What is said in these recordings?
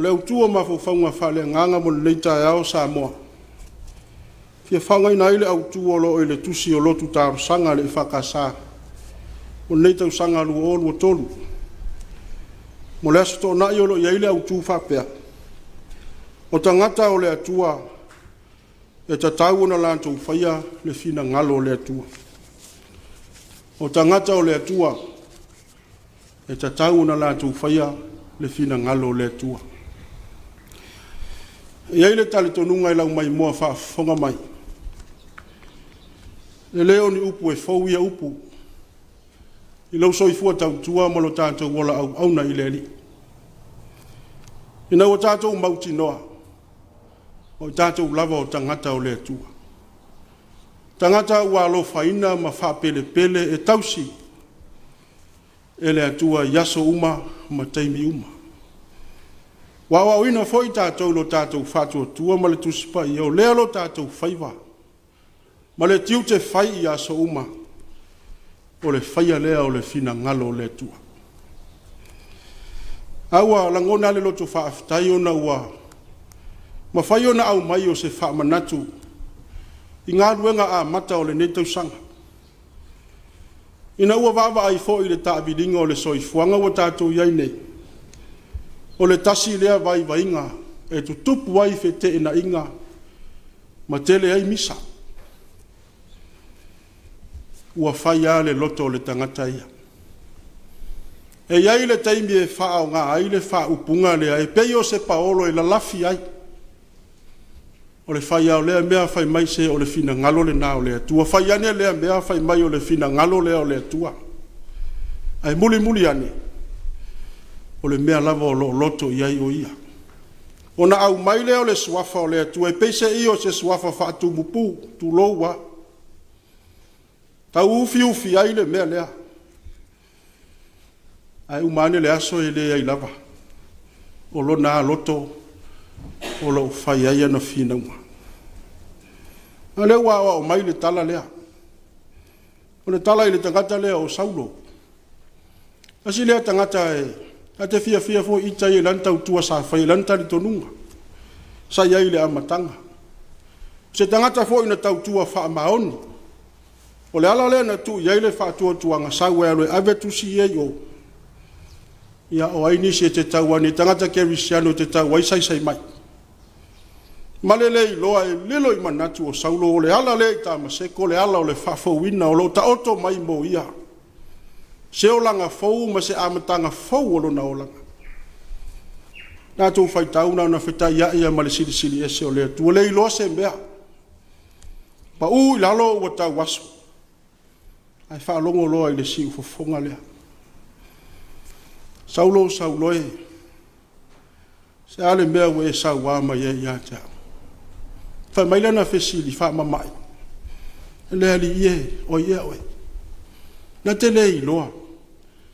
O le autu o mafaufauga faaleagaga mo lenei taeao Samoa, e fia faaaogaina ai le autu o lo o i le Tusi o Lotu Talosaga a le EFKS mo lenei tausaga 2023. Mo le Aso Toonai o lo o i ai le autu faapea; O tagata o le Atua e tatau ona latou faia le finagalo o le Atua. O tagata o le Atua e tatau ona latou faia le finagalo o le Atua. E i ai le talitonuga i lau maimoa faafofoga mai, e le o ni upu e fou ia upu i lou soifua tautua ma lo tatou ola auauna i le Alii, ina ua tatou mautinoa o i tatou lava o tagata o le Atua, tagata ua alofaina ma faapelepele e tausi e le Atua i aso uma ma taimi uma. Ua aoaoina foi tatou i lo tatou faatuatua ma le Tusi Paia, o lea lo tatou faiva ma le tiute fai i aso uma, o le faia lea o le finagalo o le Atua. A ua lagona lava le loto faafetai ona ua mafai ona aumai o se faamanatu i galuega amata o lenei tausaga, ina ua vaavaai foi i le taaviliga o le soifuaga ua tatou i ai nei, o le tasi lea vaivaiga e tutupu ai feteenaiga ma tele ai misa. Ua fai lava le loto o le tagata ia. E i ai le taimi e faaaoga ai le faaupuga lea e pei o se paolo e lalafi ai, o le fai lava o lea mea fai mai, se o le finagalo lena o le Atua, fai ane lea mea fai mai o le finagalo lea o le Atua. Ae mulimuli ane, o le mea lava o lo o loto i ai o ia. Ona aumai lea o le Suafa o le Atua e peiseai o se suafa faatumu, tulou lava, tau ufiufi ai le mea lea, ae uma ane le aso e leai lava, o lona lava loto o lo o fai ai ana finauga. A lea ua aoao mai le tala lea. O le tala i le tagata lea o Saulo, tasi lea tagata ta te fiafia foi ita i lana tautua sa faia i lana talitonuga sa i ai i le amataga. O se tagata foi na tautua faamaoni. O le ala lea na tuu i ai le faatuatuaga, sau e alu e ave tusi ia i o, ia o ai nisi e te tau ane i tagata kerisiano e te tau ai saisai mai. Ma le le iloa e lilo i manatu o Saulo o le ala lea i Tamaseko o le ala o le faafouina o lo o taoto mai mo ia se olaga fou ma se amataga fou o lona olaga. Tatou faitau na ona fetaiai lava ma le Silisili Ese o le Atua, le iloa se mea, pau i lalo ua tauaso, ae faalogo loa i le siufofoga lea, “Saulo Saulo e, o le a le mea ua e saua mai ai ia te au?” Fai mai lana fesili faamama'i, “Le Alii e, o ai ea oe?” Na te le iloa.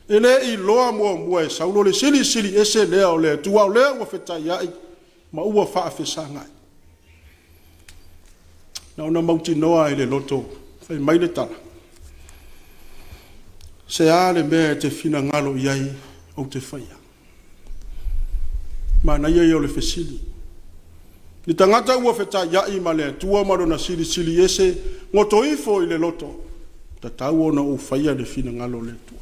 E le i iloa muamua e Saulo le Silisili Ese lea o le Atua a o lea ua fetaiai ma ua faafesagai. Na ona mautinoa lava i le loto fai mai le tala, “Se a le mea e te finagalo i ai ou te faia?” Manaia ia o le fesili. Le tagata ua fetaiai ma le Atua ma Lona Silisili Ese, goto ifo i le loto, e tatau ona ou faia le finagalo o le Atua.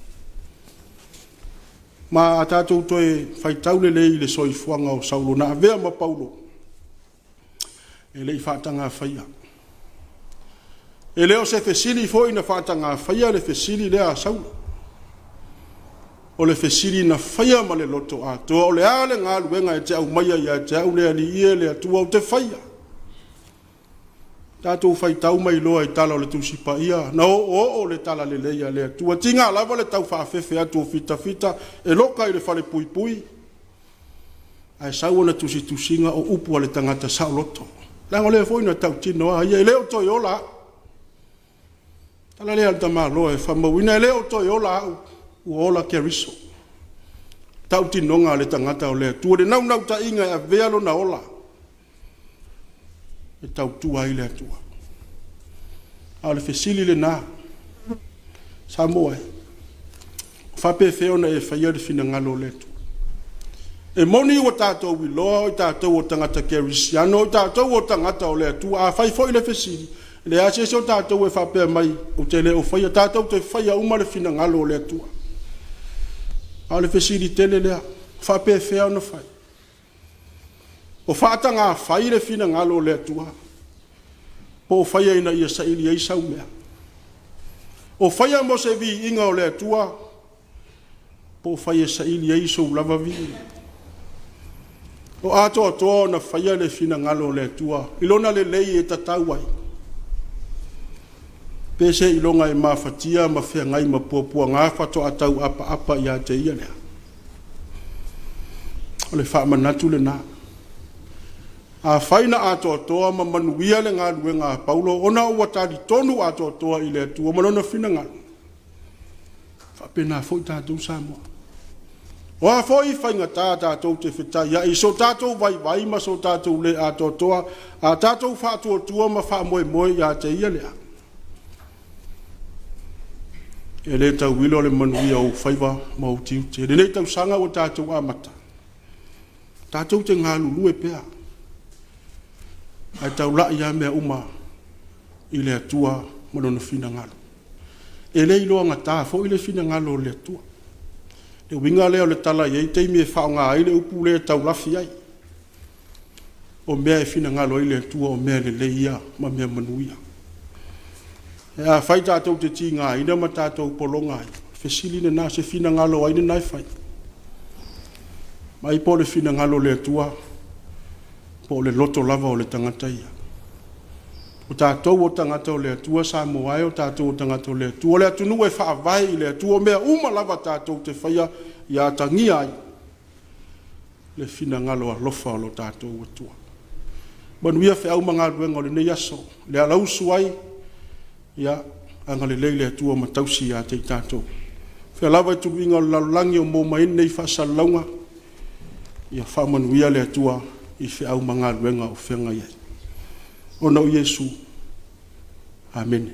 Ma a tatou toe faitau lelei i le soifuaga o Saulo na avea ma Paulo, e le i faataga faia. E le o se fesili foi na faataga faia le fesili lea a Saulo. O le fesili na faia ma le loto atoa, o le a le galuega e te aumaia ia te au le Alii e, le Atua ou te faia? Tatou faitau ma iloa i tala o le Tusi Paia, na oooo le talalelei a le Atua, tiga lava le taufaafefe atu o fitafita e loka i le falepuipui ae sau ana tusitusiga o upu a le tagata saoloto, leaga o lea foi na tautino lava ia, e le o toe ola au. O le tala lea a le tamaloa e faamauina, e le o toe ola au, ua ola Keriso. O le tautinoga a le tagata o le Atua i le naunautaiga e avea lona ola e tautua ai le Atua. A o le fesili lena, Samoa e, o faapefea ona e faia le finagalo o le Atua? E moni ua tatou iloa o i tatou o tagata kerisiano, o i tatou o tagata o le Atua. Afai foi le fesili, e leai lava se isi o tatou e faapea mai ou te le o faia. Tatou te faia uma le finagalo o le Atua. A o le fesili tele lea, e faapefea ona fai? O faataga fai le finagalo o le Atua po o faia ina ia saili ai sau mea? O faia mo se viiga o le Atua po o faia e saili ai sou lava viiga? O atoatoa ona faia le finagalo o le Atua i lona lelei e tatau ai? Pe seiloga e mafatia ma feagai ma puapuaga faatoa tau apaapa ia te Ia lea? O le faamanatu lena. Afai na atoatoa ma manuia le galuega a Paulo ona ua talitonu atoatoa i le Atua ma lona finagalo, e faapena foi tatou Samoa. O a foi faigata tatou te fetaiai i so tatou vaivai ma so tatou le atoatoa, a tatou faatuatua ma faamoemoe ia te Ia lea, e le tauilo le manuia o ou faiva ma ou tiute. I lenei tausaga ua tatou amata, tatou te galulue pea ae taulai lava mea uma i le Atua ma Lona finagalo. E le iloagata foi le finagalo o le Atua. O le uiga lea o le tala e i ai taimi e faaaoga ai le upu lea e taulafi ai. O mea e finagalo ai le Atua o mea lelei ia ma mea manuia. Ae afai tatou te tigaina ma tatou pologa ai, o le fesili lena, o se finagalo o ai lena e fai? Vaai po o le finagalo o le Atua po o le loto lava o le tagata ia. O tatou o tagata o le Atua Samoa e, o tatou o tagata o le Atua, o le atunuu e faavae i le Atua. O mea uma lava tatou te faia, ia atagia ai le finagalo alofa o lo tatou Atua. Manuia feau ma galuega o lenei aso, le alausu ai, ia agalelei le Atua ma tausi ia te i tatou. O fea lava ituaiga o le lalolagi o maua mai ai lenei faasalalauga, ia faamanuia le Atua i feau ma galuega o feagai ai. Ona o Iesu, amene.